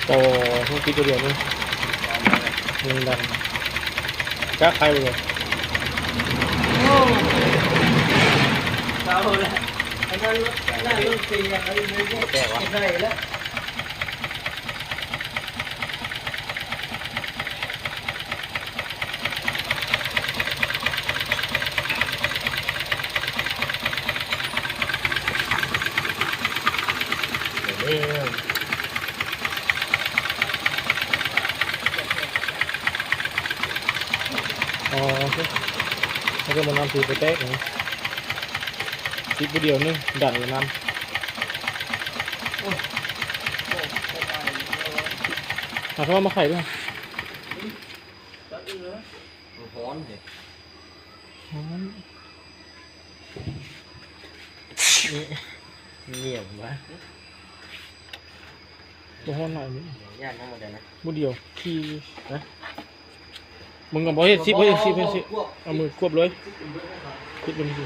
ຕໍ່ ຕ້ອງປິດຕົວດຽວໜຶ່ງ ໜຶ່ງດັນ ກະໄຂເລີຍ. ໂອ້ ເອົາລະ ອັນນັ້ນລົດ ອັນນັ້ນລົດເປັນຫຍັງ ອັນນີ້ແຕກວະ ໄດ້ແລ້ວ. ອໍ ໂອເຄ ແລ້ວກໍມານຳຖືໄປແຕກນີ້ ຕິດຜູ້ດຽວໜຶ່ງ ດັນໄປນຳ. ຫາໂທມາໄຂເບິ່ງ. ມັນຮ້ອນເດ ຮ້ອນ ໜຽວຫວາ ບໍ່ຮ້ອນຫຼາຍນີ້ ຢ້ານທັງໝົດເລີຍນະ ມື້ດຽວທີ່ ຮະ ມຶງກໍບໍ່ເຮັດ ສິບ ເຮັດ ສິບ ເຮັດ ສິບ ເອົາມືຄວບເລີຍ ຜິດເບິ່ງຊິ.